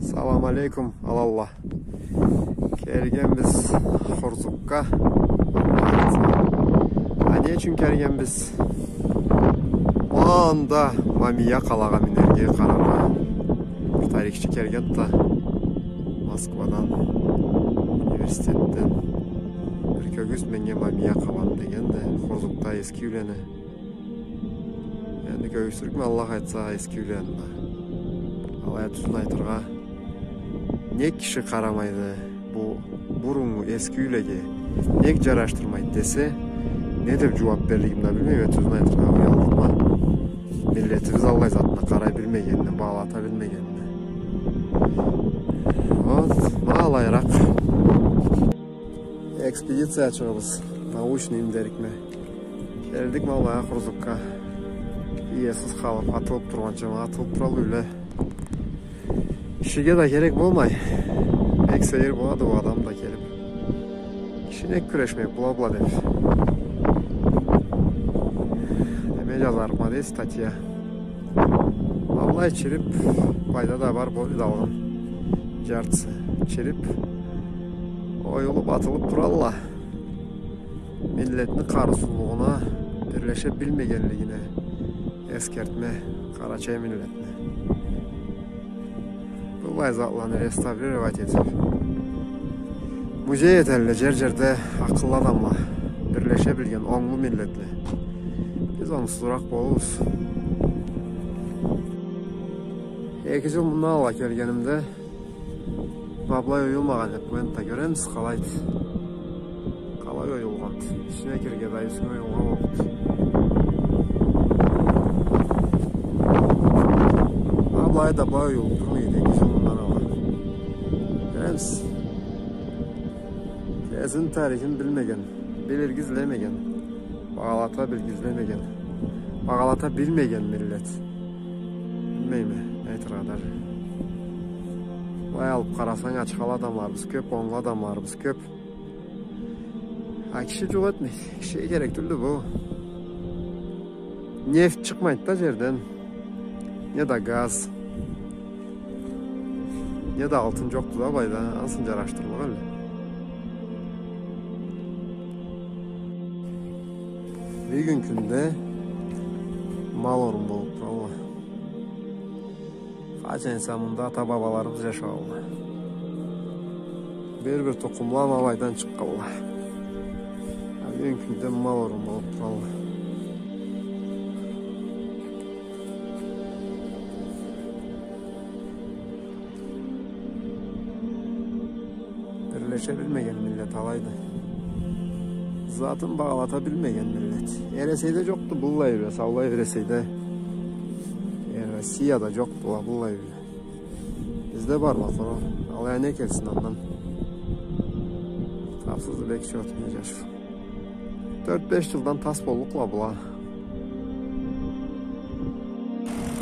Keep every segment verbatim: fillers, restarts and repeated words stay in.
Салам алейкум, аланла. Келгенбиз Хурзукга. А не ючюн келгенбиз? Анда Мамия къалагъа минерге, къараргъа. Бир тарихчи келгенди да Москвадан, университетден. Бир кёргюзт меннге Мамия къаланы дегенди, Хурзукда эски юйлени. Энди кёргюзтюрюкме, Аллах айтса, эски юйлени да. Алай а, тюзюн айтыргъа, нек киши къарамайды бу буруннгу эски юйлеге, нек джарашдырмайды десе, не деб джууаб берлигими да билмейме, тюзюн айтыргъа, уялдыкъма. Миллетибиз аллай затына къарай билмегенине, багъалата билмегенине. Вот, ма алайыракъ. Экспедициячыгъыбыз, научный индерикме. Келдик ма былайгъа, Хурзукга. Иесиз къалыб, атылыб тургъанча ма атылыб туралла юйле. Кишиге да керек болмай. Бек сейир болады бу адам да келиб. Киши нек кюрешмей, бла-бла деб. Неме джазарыкъма дей статья. Аллай чириб, пайда да бар, бу да алгъан джартысы. Чириб, оюлуб, атылыб туралла. Миллетни къарыусузлугъуна, бирлеше билмегенлигине эсгертме къарачай миллетни. Быллай затланы реставрировать этиб, музей этелле джер-джерде акъыллы адамла, бирлеше билген онглу миллетле. Биз онгсузуракъ болурбуз. Эки джыл мындан алгъа келгенимде, ма былай оюлмагъан эди бу энтда, кёремисиз, къалайды. Къалай оюлгъанды. Ичине кирирге да, юсюне оюлгъан окъуду. Ма былай да былай оюлуб турмайды эки джыл мындан алгъа. Кёремисиз? Кесини тарихин билмеген, билирге излемеген, багъалата билирге излемеген, багъалата билмеген миллет. Билмейме, не айтыргъа даже. Былай алыб къарасанг, ачхалы адамларыбыз кёб, онглу адамларыбыз кёб. А киши джукъ этмейди. Кишиге керек тюлдю бу. Нефть чыкъмайды да джерден. Не да газ. Не да алтын джокъду да былайда. Ансы джарашдырылгъан эле. Бюгюн кюнде мал орун болуб туралла. Къачан эсе мында ата-бабаларыбыз джашагъанла. Бир-бир тукъумла ма былайдан чыкъгъанла. А бюгюн кюнде мал орун болуб туралла. Бирлеше билмеген миллет алайды. Затын багъалата билмеген миллет. Эресейде джокъду быллай юйле, саулай Эресейде. Э, Россияда джокъдула быллай юйле. Бизде барла, къуру. Алай а не келсин андан? Тапсызды бек чётный джашев. Тёрт-беш джылдан тас боллукъла была.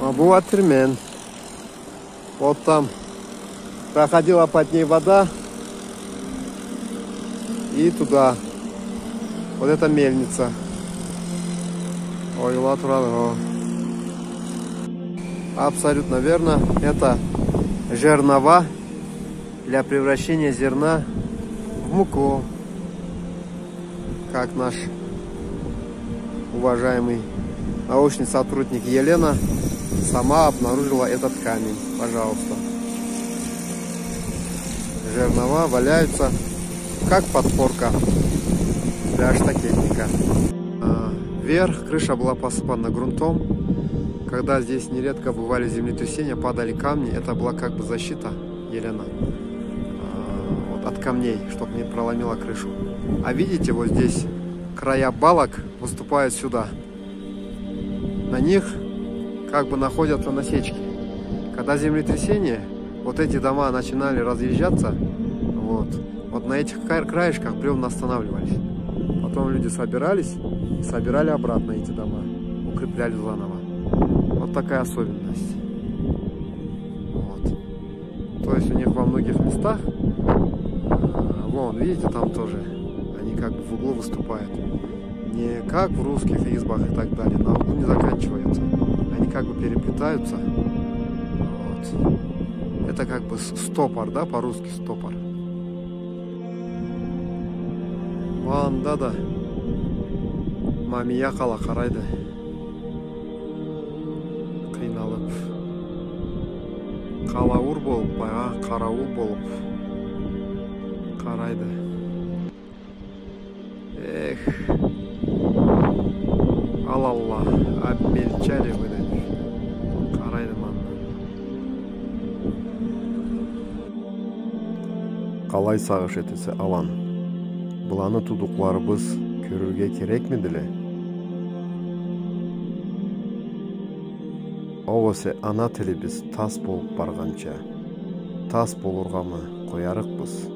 А бу а тирмен. Вот там проходила под ней вода. И туда. Вот это мельница. Ой, ла турады, о. Абсолютно верно. Это жернова для превращения зерна в муку. Как наш уважаемый научный сотрудник Елена сама обнаружила этот камень. Пожалуйста. Жернова валяются, как подпорка для штакетника. А, верх, крыша была посыпана грунтом. Когда здесь нередко бывали землетрясения, падали камни, это была как бы защита Елена, а, вот от камней, чтоб не проломило крышу. А видите, вот здесь края балок выступают сюда. На них как бы находятся насечки. Когда землетрясение, вот эти дома начинали разъезжаться, вот, вот на этих кра-, краешках бревна останавливались. Потом люди собирались и собирали обратно эти дома, укрепляли заново. Вот такая особенность. Вот. То есть у них во многих местах, э, вон, видите, там тоже они как бы в углу выступают. Не как в русских избах и так далее, на углу не заканчиваются. Они как бы переплетаются. Вот. Это как бы с-, стопор, да, по-русски стопор. Ма анда да Мамия къала, къарайды. Къыйналып. Къалауур болуп, баягъы къарауур болуп. Къарайды. Эх. Аллах, обмельчали вы, деп. Къарайды ма андан. Къалай сагъыш этесе, Алан? Быланы туудукъларыбыз кёрюрге керекмидиле? Огъесе ана тилибиз тас болуп баргъанча, тас болургъамы къоярыкъбыз?